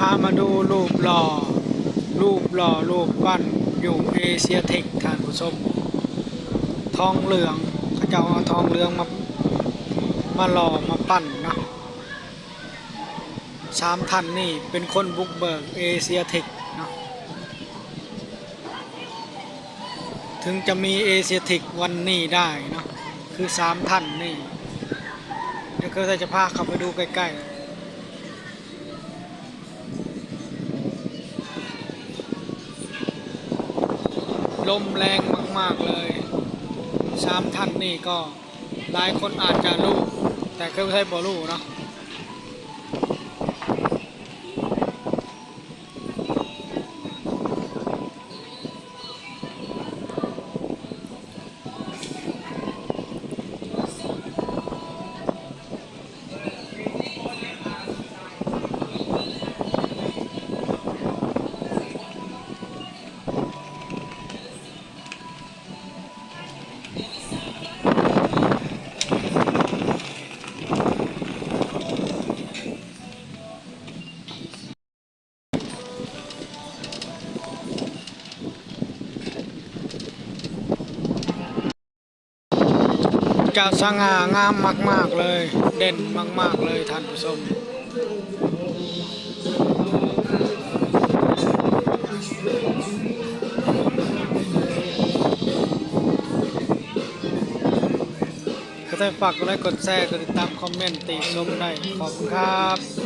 ພາມາດູຮູບຫຼໍ່ ຮູບຫຼໍ່ຮູບປັ້ນຢູ່ເອເຊຍເທັກ ທ່ານຜູ້ຊົມ. ທອງເຫຼືອງ ເຂົາເຈົ້າເອົາທອງເຫຼືອງມາ ມາຫຼໍ່ມາປັ້ນເນາະ. ສາມທ່ານນີ້ເປັນຄົນບຸກເບີກເອເຊຍເທັກເນາະ. ເຖິງຈະມີເອເຊຍເທັກວັນນີ້ໄດ້ເນາະ ຄືສາມທ່ານນີ້. ດຽວເຄີຍຈະພາເຂົ້າໄປດູໃກ້ໆ. ລົມແຮງມາກໆເລີຍ. ສາມທ່ານນີ້ກໍຫຼາຍຄົນອາດຈະຮູ້ ແຕ່ເຄີຍໄທບໍ່ຮູ້ເນາະ. ຈະສະຫງ່າງາມມາກໆເລີຍ ເດັ່ນມາກໆເລີຍທ່ານຜູ້ຊົມ. ກໍໄດ້ຝາກກົດໄລກ໌ ກົດແຊ ກົດຕິດຕາມ ຄອມເມັນ ຕິຊົມໄດ້. ຂອບຄຸນຄັບ.